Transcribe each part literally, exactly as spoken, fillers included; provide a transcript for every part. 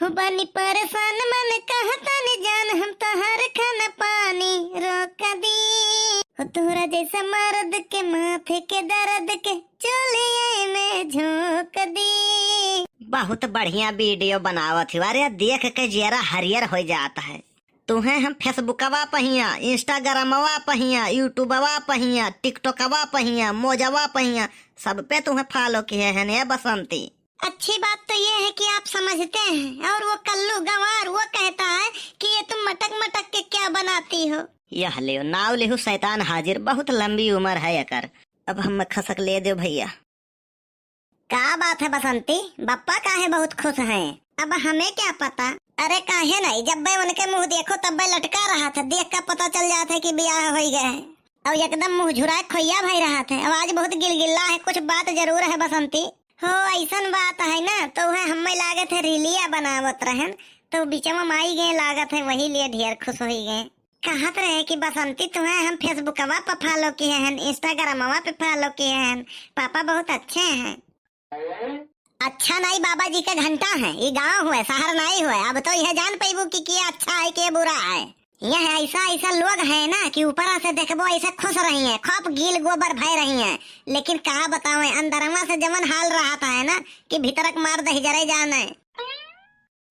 हो बानी परेशान मन कहता ने जान, हम तोहर खाना पानी रोक दी। हो तोहरा जैसा मर्द के माथे के दर्द के चोलिए में झोंक दी। बहुत बढ़िया वीडियो बनावत हो, अरे देख के जियरा हरियर हो जात है। तुहें हम Facebookवा पहिया, Instagramवा पहिया, YouTubeवा पहिया, TikTokवा पहिया, मोजवा पहिया, सब पे तुहें follow किहे हैं ए बसंती। अच्छी बात तो ये है कि आप समझते हैं, और वो कल्लू गंवार वो कहता है कि ये तुम मटक मटक के क्या बनाती हो। यह लेव, नाव लेहु शैतान हाजिर, बहुत लंबी उम्र है एकर। अब हम खसक ले दो भैया। का बात है बसंती, बप्पा काहे बहुत खुश हैं? अब हमें क्या पता। अरे काहे नहीं, जब बे उनके मुंह देखो तब बे लटका रहा था, देख का पता चल जात है कि ब्याह होई गए है। और एकदम मुंह झुराए खोइया भई रहा था। आवाज बहुत गिलगिल्ला है, कुछ बात जरूर है बसंती। हो ऐसन बात है ना, तो वह हमें लागत है रीलिया बनावत रहन, तो बिचवा में आई गए लागत है, वही लिए ढेर खुश होई गए। कहत रहे कि बसंती तुहें हम Facebookवा पे follow किहे हन, Instagramवा पे follow किहे हन, पापा बहुत अच्छे हैं। अच्छा नाई बाबा जी के घंटा है, ई गाँव हुए, शहर नाई हुए। अब तो यह जान पैबू कि के अच्छा है, के बुरा है। यह ऐसा ऐसा लोग है ना कि ऊपरा से देखबो ऐसे खुश रही है, खूब गील गोबर भय रही है, लेकिन का बतावे अंदरवा से जवन हाल रहत है ना कि भीतरक मार दही जरे जाने।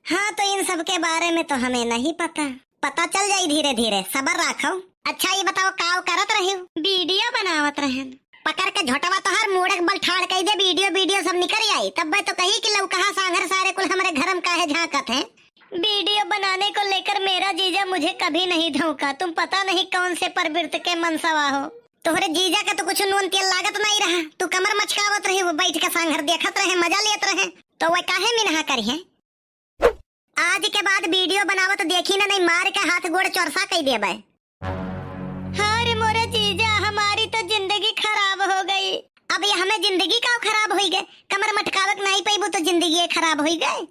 हाँ, तो इन सब के बारे में तो हमें नहीं पता। पता चल जाई धीरे धीरे, सबर राखो। अच्छा, ये बताओ, काव करत रही? वीडियो बनावत रहन। पकड़ के झोटवा तोहर मूड़क बल ठाड़ कई दे, वीडियो, वीडियो सब निकर आई। तब मैं तो कही कि लौकहा सांघर सारे कुल हमरे घर में काहे झांकत हैं? वीडियो बनाने को लेकर मेरा जीजा मुझे कभी नहीं धोखा, तुम पता नहीं कौन से प्रवृत्ति के मनसवा हो। तोहरे जीजा के तो कुछ नून तेल लागत नहीं रहा, तू कमर मचकावत रही, वो बैठ के सांघर देखत रहे, मजा लेत रहे, तो वह काहे मिनहा करी है? आज के बाद वीडियो बनावत देखी ना, नहीं मार के हाथ गोड़ चोरसा कई देबे। अरे मोरे जीजा, हमारी तो जिंदगी खराब हो गई। अब ये हमें जिंदगी का खराब होई गए, कमर मटकावे के नहीं पैबू तो जिंदगी खराब होई गए।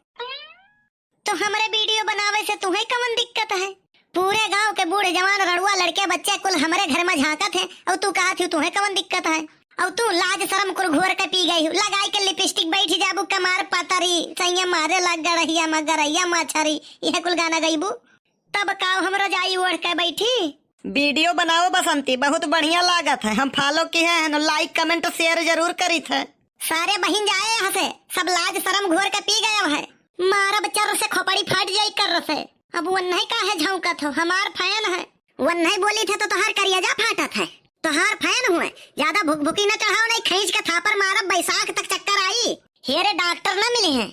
तो हमरे वीडियो बनावे से तुहें कवन दिक्कत है? पूरे गांव के बूढ़ जवान रड़ुआ लड़के बच्चे कुल हमरे घर में झांकत हैं, और तू कहत हो तुहें कवन दिक्कत है? और तू लाज शरम कुल घोर के पी गई हो, लगाई के लिपस्टिक बैठ जाबू कमार पतरी, सैया मारे ला गड़हिया में गड़हिया मछरी, यह कुल गाना गईबू? तब काव हम रजाई ओढ़ के बैठी? वीडियो बनाओ बसंती, बहुत बढ़िया लागत है, हम follow किहे हैं, like comment share जरूर करित है। सारे बहिन जाए यहाँ से, सब लाज शरम घोर के पी गया है। मारब चर से खोपड़ी फाट जाई कर से। अब वो नहीं काहे झौंकत हो, हमार fan है। वो नहीं बोली थे तो तोहार करियाजा फाटत है। तोहार fan हुए, ज्यादा भुकभुकी न चढ़ाओ, नहीं खींच के थापर मारब, बैसाख तक चक्कर आई। हेरे डॉक्टर न मिली हैं।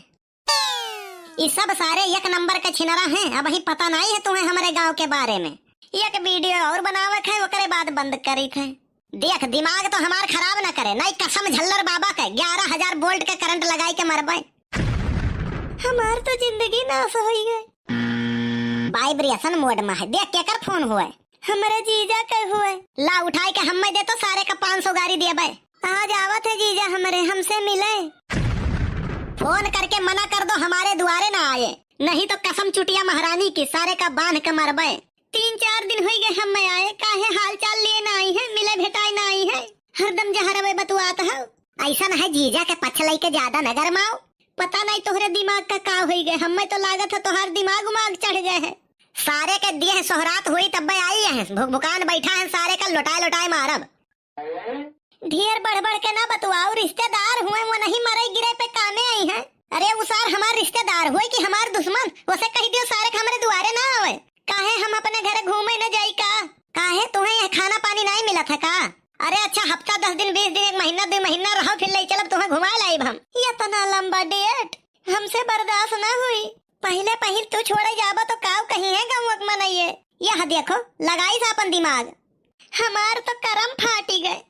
ई सब सारे एक नंबर के छिनरा हैं, अबहीं पता नहीं है तुम्हें हमरे गांव के बारे में। एक वीडियो और बनावे के है, ओकरे बाद बंद करी थे। देख, दिमाग तो हमार खराब न करे, नहीं कसम झल्लर बाबा के, ग्यारह हजार वोल्ट के करंट लगाई के मरबे। हमार तो जिंदगी नाश होई गए। Vibration mode में है, देख केकर फोन हुए। हमरे जीजा के हुए। ला उठाई के हम्मे दे तो सारे का पाँच सौ गारी देबे। आज आवत है जीजा हमरे, हमसे मिले। फोन करके मना कर दो, हमारे दुआरे ना आए, नहीं तो कसम चुटिया महारानी की, सारे का बांध के मरबे। तीन चार दिन हुई गए हम्मे आए, काहे हाल चाल लिए ना आई है, मिले भेटाए ना आई है, हरदम जहरवे बतुआत है। ऐसा न है जीजा के पछ लई के ज्यादा न गरमाओ। पता नहीं तोहरे दिमाग का का होई गए, हम्मे तो लागत है तोहार दिमाग उमाग चढ़ गए है। सारे के दिए है सोहरात हुई तब आई है, भुकभुकान बैठा है, सारे का लोटाए लोटाए मारब। ढेर बढ़ बढ़ के ना बतुआओ, रिश्तेदार हुए, वो नहीं मरे गिरे पे कामे आई है। अरे उ सार हमार रिश्तेदार हुए कि हमार दुश्मन, उसे कही दियो सारे के हमरे दुआरे ना आवे। काहे हम अपने घरे घूमे न जाई का? काहे तुम्हें यह खाना पानी नहीं मिलत है का? अरे अच्छा, हफ्ता दस दिन, बीस दिन, एक महीना, दो महीना रहो, फिर ले चलब तुम्हें घुमाए लाइब हम। ये इतना लंबा date हमसे बर्दाश्त ना हुई। पहले पहिल तू छोड़े जाबा तो काव कही है गाँव के मनइये। यह देखो, लगाई से अपन दिमाग। हमार तो करम फाटी गए।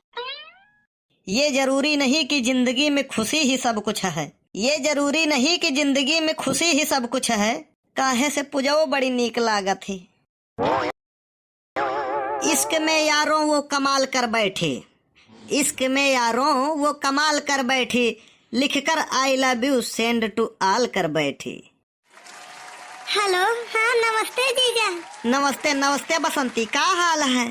ये जरूरी नहीं कि जिंदगी में खुशी ही सब कुछ है। ये जरूरी नहीं कि जिंदगी में खुशी ही सब कुछ है। काहे से पूजो बड़ी नीक लागत ही। इश्क में यारों वो कमाल कर बैठे, इश्क में यारों वो कमाल कर बैठे, लिखकर I love you send to all कर बैठे। हेलो, हाँ, नमस्ते जीजा। नमस्ते, नमस्ते बसंती, का हाल है?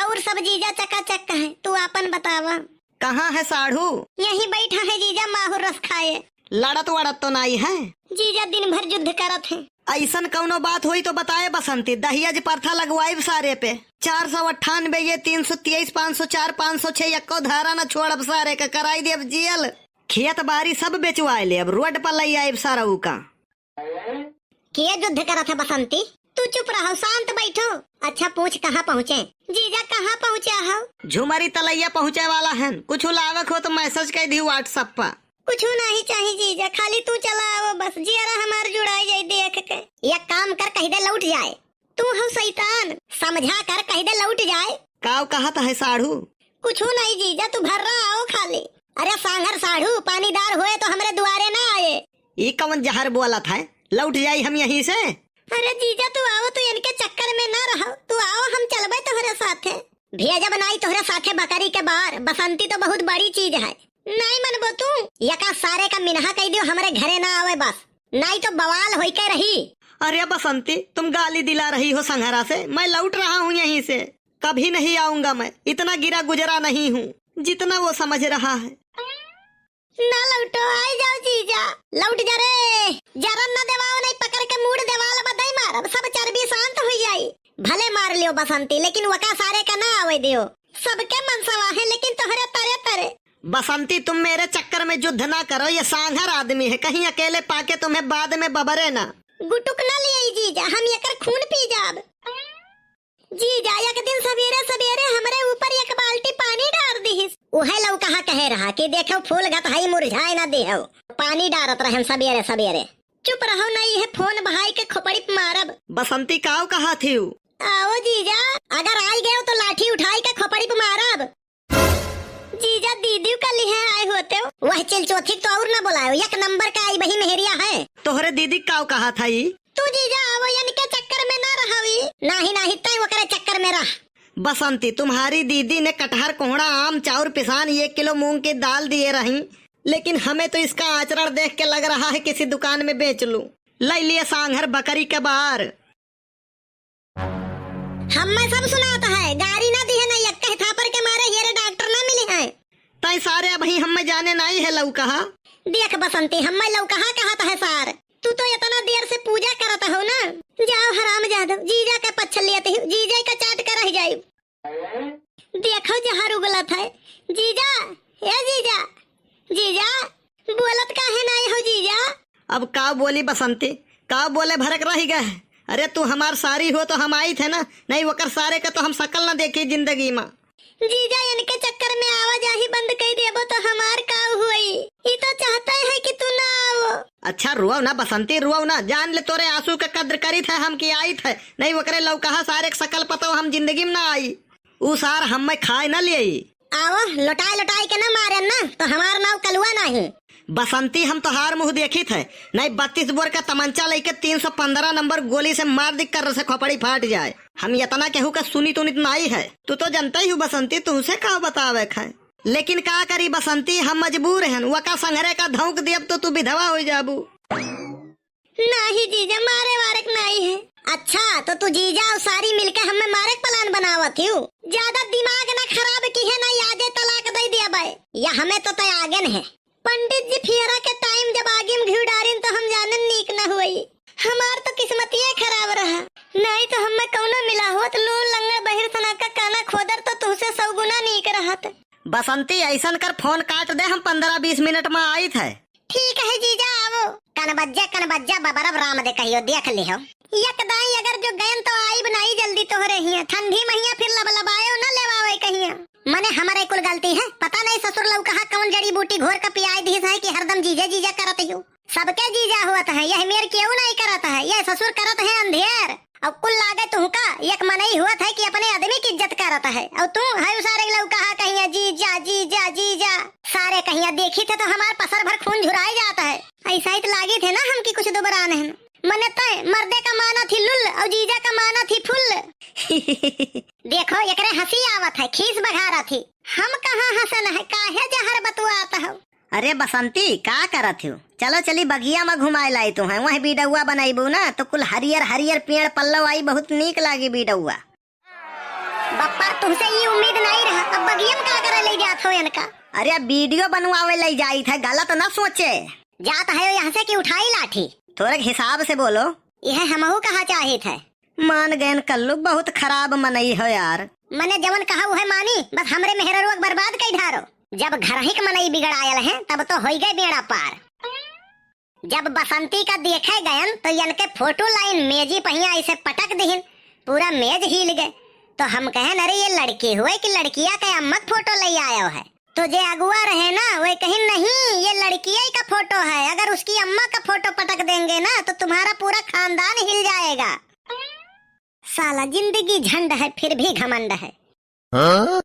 और सब जीजा चकाचक है, तू आपन बतावा। कहाँ है साढ़ू? यहीं बैठा है जीजा, माहुर रस खाए। लड़त वड़त तो नाई है? जीजा दिन भर युद्ध करत हैं। अइसन कउनो बात होई तो बताए बसंती, दहिया ज परथा लगवाइब सारे पे। चार सौ अट्ठानबे ये, तीन सौ तेईस, पाँच सौ चार, पाँच सौ छह, यक्को धारा न छोड़ब सारे का, कराई देब जेल। खेत बारी सब बेचवाए लेब, रोड पर लइ आइब सारा ऊ का। के युद्ध करत है बसंती? तू चुप रहो, शांत बैठो। अच्छा पूछ कहाँ पहुँचे? जीजा कहाँ पहुँचा हो? झुमरी तलैया पहुँचे वाला हन, कुछ लावक हो तो message कइ दिहु WhatsApp पर। कुछ नहीं चाही जीजा, खाली तू चला आवो बस, जियरा हमार जुड़ाई जाई देख के। एक काम कर, कहि दे लौट जाए। तू हो शैतान, समझा कर कहि दे लौट जाए। काव कहत है साढ़ू? कुछ नहीं जीजा, तू भर्रा आओ खाली। अरे सांघर साढ़ू, पानीदार होए तो हमरे दुआरे ना आए। ई कवन जहर बोलत है? लौट जाई हम यहीं से? अरे जीजा तू आओ, तू इनके चक्कर में ना रहो, तू आओ हम चलबे तोहरे साथे। भेजब नाई तोहरे साथे बकरी के बार, बसंती तो बहुत बड़ी चीज है। नाई मनबो तू? यका सारे का मिनहा कह दियो, हमरे घरे ना आवे बस, नाई तो बवाल होई के रही। अरे बसंती, तुम गाली दिला रही हो संघरा से, मैं लौट रहा हूँ यहीं से, कभी नहीं आऊंगा मैं, इतना गिरा गुजरा नहीं हूँ जितना वो समझ रहा है। ना लौटो, आई जाओ जीजा। लौट जा रे, जरन ना देवाओ, नहीं पकड़ के मूड़ देवाल बदई मारब, सब चर्बी शांत हुई जाई। भले मार लियो बसंती, लेकिन वका सारे का ना आवे दियो। सबके मनसवा है, लेकिन तोहरे तरे तरे। बसंती, तुम मेरे चक्कर में युद्ध ना करो, ये सांघर आदमी है, कहीं अकेले पाके तुम्हें बाद में बबरे ना। गुटुक ना लिये जीजा, हम एकर खून पी जाब। जीजा, एक दिन सबेरे सबेरे हमरे ऊपर एक बाल्टी पानी डार दिहिस। उहे लौकहा कहे रहा कि देखो फूल गत हई, मुरझाए ना देहो। पानी डारत रहन सबेरे सबेरे। चुप रहो, नहीं है फोन भाई के खोपड़ी पे मारब। बसंती काव कहा थी? आओ जीजा, अगर आई गयो तो लाठी उठाई के खोपड़ी पे मारब। जीजा दीदी का लिहे आए होते हो। वह चिलचोथी तो और ना बुलायो, एक नंबर का आई बही मेहरिया है। तोहरे दीदी काव कहा था ई? तू जीजा आवो, इनके चक्कर में ना रहावी। नाही, नाही, तय ओकरे चक्कर में रह। बसंती, तुम्हारी दीदी ने कटहर, कोहड़ा, आम, चाउर, पिसान, एक किलो मूंग की दाल दिए रही, लेकिन हमें तो इसका आचरण देख के लग रहा है किसी दुकान में बेच लूं। लइ लिए सांघर बकरी के बार। हम्मे सब सुनात है, गारी ना दिहे ना, यक्के थापर के मारे हेरे डॉक्टर ना मिले हैं। तई सारे अबही हम्मे जाने नाई है लौकहा। देख बसंती, हम्मे लौकहा कहत है सार। तू तो इतना देर से पूजा करत हो ना। जाओ हराम जादव, जीजा के पच्छ लेत हो, जीजा का चाट के रह जाई। देखो जहर उगलत है। जीजा, ए जीजा, जीजा, बोलत काहे नाई हो जीजा? अब का बोली बसंती, का बोले भरक रही गए। अरे तू हमार सारी हो तो हम आई थे ना, नहीं वकर सारे का तो हम शकल ना देखी जिंदगी मा। जीजा इनके चक्कर में आवा जाही बंद कई देबो तो हमार का होई? ई तो चाहते हैं कि तू ना आवो। अच्छा रुआव ना बसंती, रुआव ना, जान ले तोरे आंसू के कद्र करी थे हम कि आई थे, नहीं वकरे लौकहा सारे के शकल पतो हम जिंदगी में ना आई। ऊ सार हम्मे खाए न लेई। आवा, लोटाए लोटाए के न मारेन न, तो हमार नाव कलुआ नाहीं। बसंती, हम तोहार मुँह देखित है, नहीं बत्तीस बोर का तमंचा लइके तीन सौ पन्द्रह नंबर गोली से मार दी, कर्र से खोपड़ी फाट जाए। हम यतना केहू का सुनित उनित नाई है। तू तो जनते ही हू बसंती, तुहसे का बतावे है, लेकिन का करी बसंती, हम मजबूर हन, वका संघरे का धौंक देब तो तू विधवा होइ जाबू। नाही जीजा, मारे वारे क नाही है। अच्छा, तो तू जीजा अउर सारी मिलके हम्मे मारे क plan बनावत हियो? ज्यादा दिमाग ना खराब किहे, ना आजे तलाक दई देबे। या हमें तो तय आगे न है। पंडित जी फियरा के time जब आगी में घी डारिन तो हम जाने नीक न हुई। हमार तो किस्मतिये खराब रहा, नाही तो हम्मे कौनो मिला होत, लूल लंगड़ बहिर सना का काना खोदर तो तुहसे सौ गुना नीक रहत। बसंती, ऐसन कर फोन काट दे, हम पन्द्रह बीस मिनट में आइत है। ठीक है जीजा, आवो। कन बज्जे, कन बज्जा बबरब राम दे कहियो, देख लिहो। यक दाई अगर जो गयन तो आइब नाई जल्दी तोहरे हियां। ठंडी महिया फिर लबलबायो न लेवावे कहिया। मने हमरे कुल गलती है, पता नहीं ससुर लौकहा कौन जड़ी बूटी घोर के पियाई दिहिस है कि हरदम जीजा जीजा करत हियो। सबके जीजा होत है, यह मेर केहू नहीं करत है, यह ससुर करत है अंधेर। अब कुल लागे तुहका, एक मनई हुआ था कि अपने आदमी की इज्जत करत है, और तू है उसारे लौकहा कहिया जीजा, जीजा, जीजा। सारे कहिया देखी थे तो हमार पसर भर खून झुराए जात है। ऐसा ही तो लागी थे ना हम कि कुछ दुबरान है। मने तय मर्दे का माना थी लुल और जीजा का माना थी फुल। देखो एकरे हंसी आवत है, खीस बघारत ही। हम कहाँ हंसन है, काहे जहर बतुआत हो? अरे बसंती, का करत हो? चलो चली बगिया में घुमाए लाई तू है, वहीं बीडौआ बनैबू ना तो कुल हरियर हरियर पेड़ पल्लो आई, बहुत नीक लागी बीडौआ। बप्पा, तुमसे ई उम्मीद नहीं रहा, अब बगिया में का करे ले जात हो इनका? अरे अब video बनवावे ले जाई थे, गलत ना सोचे। जात है यहाँ से कि उठाई लाठी? थोड़क हिसाब से बोलो। यह हमहू कहा चाहित है। मान गयन कल्लू, बहुत खराब मनई हो यार। मने जवन कहा उहे मानी, बस हमरे मेहररुआ के बर्बाद कई ढारो। जब घरहिक मनई बिगड़ायल है, तब तो होई गए बेड़ा पार। जब बसंती का देखे गयन, तो यनके फोटो लाइन मेजी पहिया ऐसे पटक दिहिन, पूरा मेज हिल गए। तो हम कहेन, "अरे, ये लड़की हुए कि लड़किया के अम्मा के फोटो ले आयो है?" तो जे अगुआ रहे ना, वे कहिन, "नहीं, ये लड़किया का फोटो है, अगर उसकी अम्मा का फोटो पटक देंगे ना, तो तुम्हारा पूरा खानदान हिल जाएगा।" साला जिंदगी झंड है, फिर भी घमंड है। हाँ?